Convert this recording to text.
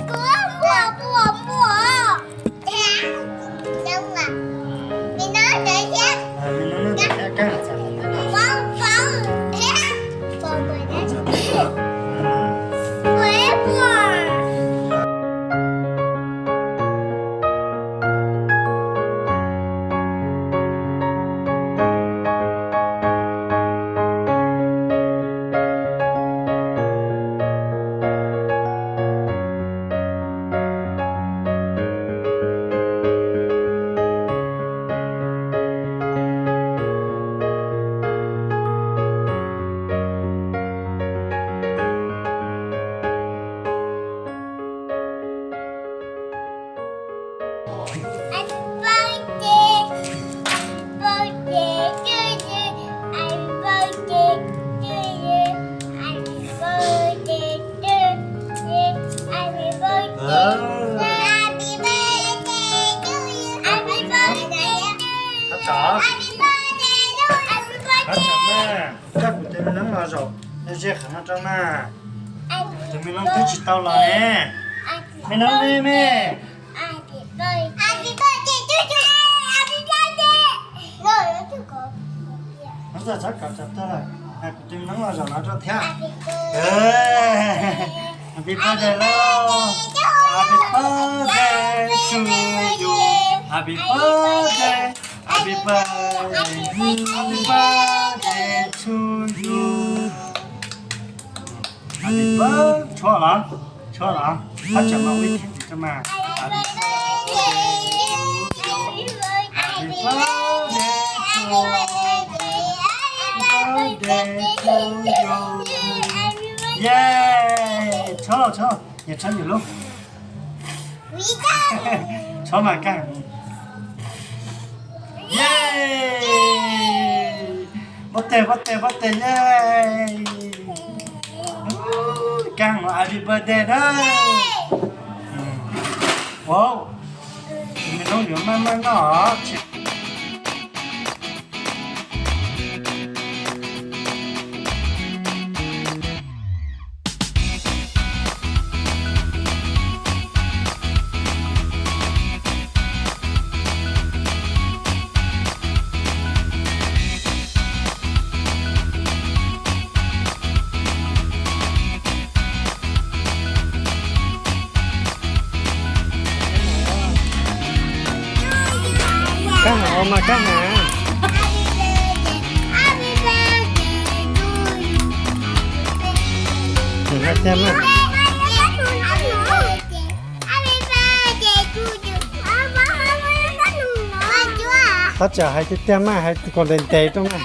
Kuv muaj, muaj, muaj. Thiab, nyob mas, mi no ntawd thiab. Kab, fav, fav thiab, pos muag thiab. Muaj, muaj. Happy birthday, happy birthday to you. Happy birthday to you. Happy birthday to you. Happy birthday. Happy birthday to you. Happy birthday to you. Happy birthday to you. Happy birthday. Coj kuv tus me noob los zaum ze qhov no rau na. Tus me noob twb tsis tau los ne. Me noob me me. Happy birthday to you. Happy birthday. Txhob kom tsov tuag lawm. Kuv tus me noob los zaum no rau thiab. Happy birthday lauj. Happy birthday to you. Happy birthday. Happy birthday. Happy birthday to you. Happy birthday. Tshuab los, tshuab los. Thov txim mas ua ib thim rau mas. Happy birthday to you. Happy birthday to you. Happy birthday to you. Yay. Tshuab los, tshuab. Nyias tshuab nyias lub. Tshuab mas kag. Yay. Pob tes, pob tes, pob tes, yay. Kag, happy birthday na. Wow. Tus me noob yuav maj maj noj. Kab hnav ua mas kab hnav. Nws hais tiag mas. Tab txawm hais tiag tiag mas, hais kom ntev ntev rau mas.